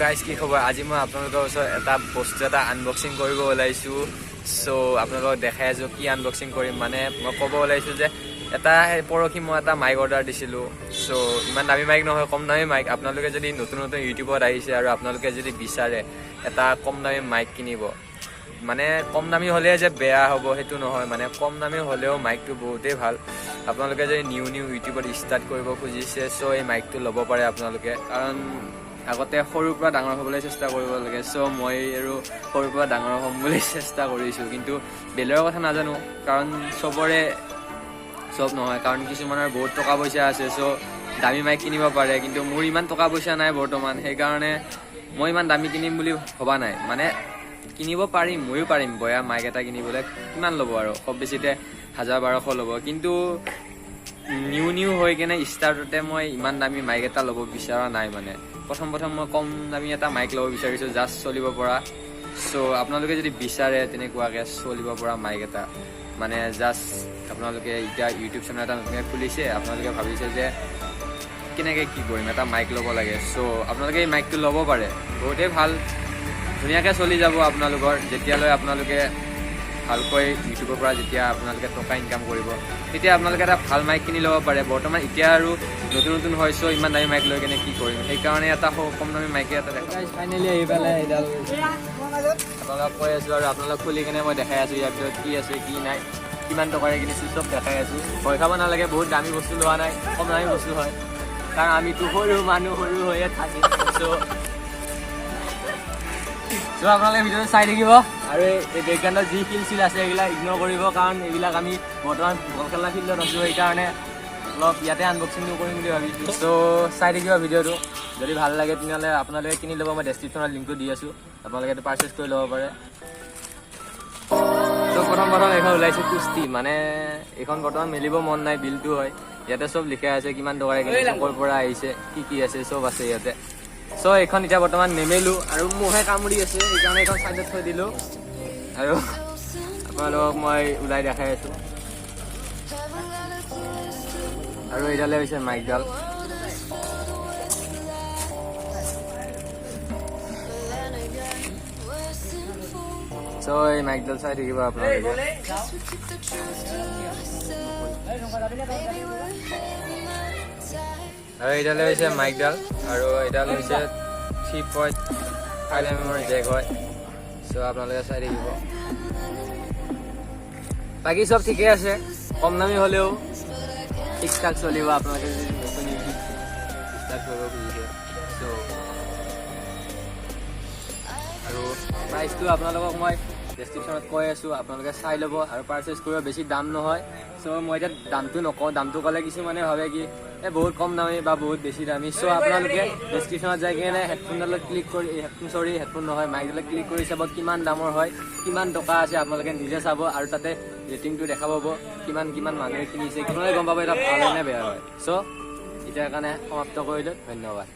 Guys, কি খবৰ? আজি মই আপোনালোকৰ ওচৰত এটা বস্তু এটা আনবক্সিং কৰিব ওলাইছোঁ। চ' আপোনালোকক দেখাই আছোঁ কি আনবক্সিং কৰিম। মানে মই ক'ব ওলাইছোঁ যে এটা সেই পৰহি মই এটা মাইক অৰ্ডাৰ দিছিলোঁ। চ' ইমান দামী মাইক নহয়, কম দামী মাইক। আপোনালোকে যদি নতুন নতুন ইউটিউবত আহিছে আৰু আপোনালোকে যদি বিচাৰে এটা কম দামী মাইক কিনিব, মানে কম দামী হ'লে যে বেয়া হ'ব সেইটো নহয়, মানে কম দামী হ'লেও মাইকটো বহুতেই ভাল। আপোনালোকে যদি নিউ নিউ ইউটিউবত ষ্টাৰ্ট কৰিব খুজিছে, চ' এই মাইকটো ল'ব পাৰে আপোনালোকে। কাৰণ আগতে সৰুৰ পৰা ডাঙৰ হ'বলৈ চেষ্টা কৰিব লাগে। চ' মই আৰু সৰুৰ পৰা ডাঙৰ হ'ম বুলি চেষ্টা কৰিছোঁ, কিন্তু বেলেগৰ কথা নাজানো, কাৰণ চবৰে চব নহয়। কাৰণ কিছুমানৰ বহুত টকা পইচা আছে, চ' দামী মাইক কিনিব পাৰে। কিন্তু মোৰ ইমান টকা পইচা নাই বৰ্তমান, সেইকাৰণে মই ইমান দামী কিনিম বুলি ভবা নাই। মানে কিনিব পাৰিম, ময়ো পাৰিম। বয়া মাইক এটা কিনিবলৈ কিমান ল'ব আৰু? খুব বেছিতে 1000-1200 ল'ব। কিন্তু নিউ নিউ হৈ কেনে ষ্টাৰ্টতে মই ইমান দামী মাইক এটা ল'ব বিচৰা নাই। মানে প্ৰথম প্ৰথম মই কম দামী এটা মাইক ল'ব বিচাৰিছোঁ, জাষ্ট চলিব পৰা। চ' আপোনালোকে যদি বিচাৰে তেনেকুৱাকৈ চলিব পৰা মাইক এটা, মানে জাষ্ট আপোনালোকে এতিয়া ইউটিউব চেনেল এটা নতুনকৈ খুলিছে, আপোনালোকে ভাবিছে যে কেনেকৈ কি কৰিম, এটা মাইক ল'ব লাগে, চ' আপোনালোকে এই মাইকটো ল'ব পাৰে। বহুতেই ভাল, ধুনীয়াকৈ চলি যাব আপোনালোকৰ। যেতিয়ালৈ আপোনালোকে ভালকৈ ইউটিউবৰ পৰা যেতিয়া আপোনালোকে টকা ইনকাম কৰিব, তেতিয়া আপোনালোকে এটা ভাল মাইক কিনি ল'ব পাৰে। বৰ্তমান এতিয়া আৰু নতুন নতুন হয়, চ' ইমান দামী মাইক লৈ কেনে কি কৰিম? সেইকাৰণে এটা কম দামী মাইকে এটা দেখা ফাইনেলি আহি পেলাই এইডাল আপোনালোকক কৈ আছোঁ আৰু আপোনালোক খুলি কেনে মই দেখাই আছোঁ ইয়াৰ ভিতৰত কি আছে, কি নাই, কিমান টকাৰে কিনিছোঁ, চব দেখাই আছোঁ। ভয় খাব নালাগে, বহুত দামী বস্তু লোৱা নাই, কম দামী বস্তু হয়। কাৰণ আমিতো সৰু মানুহ, সৰু হৈয়ে থাকিম। চ' চ' আপোনালোকে ভিডিঅ'টো চাই থাকিব আৰু এই বেকগ্ৰাউণ্ডত যি শিল চিল আছে, এইবিলাক ইগন'ৰ কৰিব, কাৰণ এইবিলাক আমি বৰ্তমান বল খেলা ফিল্ডত আছোঁ, সেইকাৰণে অলপ ইয়াতে আনবক্সিংটো কৰিম বুলি ভাবিছোঁ। চ' চাই থাকিব ভিডিঅ'টো। যদি ভাল লাগে তেনেহ'লে আপোনালোকে কিনি ল'ব। মই ডেছক্ৰিপশ্যনত লিংকটো দি আছোঁ, আপোনালোকে এইটো পাৰ্চেছ কৰি ল'ব পাৰে। চ' প্ৰথম প্ৰথম এইখন ওলাইছে কুস্তি। মানে এইখন বৰ্তমান মেলিব মন নাই, বিলটো হয়। ইয়াতে চব লিখা আছে, কিমান টকাৰে কিনিছোঁ, ক'ৰ পৰা আহিছে, কি কি আছে, চব আছে ইয়াতে। চ' এইখন এতিয়া বৰ্তমান নেমেলো আৰু মহে কামুৰি আছে, সেইকাৰণে এইখন চাইডত থৈ দিলোঁ আৰু আপোনালোকক মই ওলাই দেখাই আছোঁ। আৰু এইডালে হৈছে মাইকডাল। চ' এই মাইকডাল চাই থাকিব আপোনালোকে। আৰু এইডালে হৈছে মাইকডাল আৰু এইডাল হৈছে 3.5 এমৰ জেক হয়। চ' আপোনালোকে চাই থাকিব। বাকী চব ঠিকে আছে, কম দামী হ'লেও ঠিক ঠাক চলিব, আপোনালোকে যদি নতুন ইউটিউব ষ্টাৰ্ট কৰিব খুজিছে। চ' আৰু প্ৰাইচটো আপোনালোকক মই ডেছক্ৰিপশ্যনত কৈ আছোঁ, আপোনালোকে চাই ল'ব আৰু পাৰ্চেছ কৰিব। বেছি দাম নহয়। চ' মই এতিয়া দামটো নকওঁ। দামটো ক'লে কিছুমানে ভাবে কি এই বহুত কম দামী বা বহুত বেছি দামী। চ' আপোনালোকে ডেছক্ৰিপশ্যনত যাই কিনে হেডফোনডালত ক্লিক কৰি, হেডফোন, চৰি, হেডফোন নহয়, মাইকডালত ক্লিক কৰি চাব কিমান দামৰ হয়, কিমান টকা আছে, আপোনালোকে নিজে চাব আৰু তাতে ৰেটিংটো দেখা পাব, কিমান কিমান মানুহে কিনিছে। আপোনালোকে গম পাব এটা ভাল নে বেয়া হয়। চ' এতিয়াৰ কাৰণে সমাপ্ত কৰিলোঁ, ধন্যবাদ।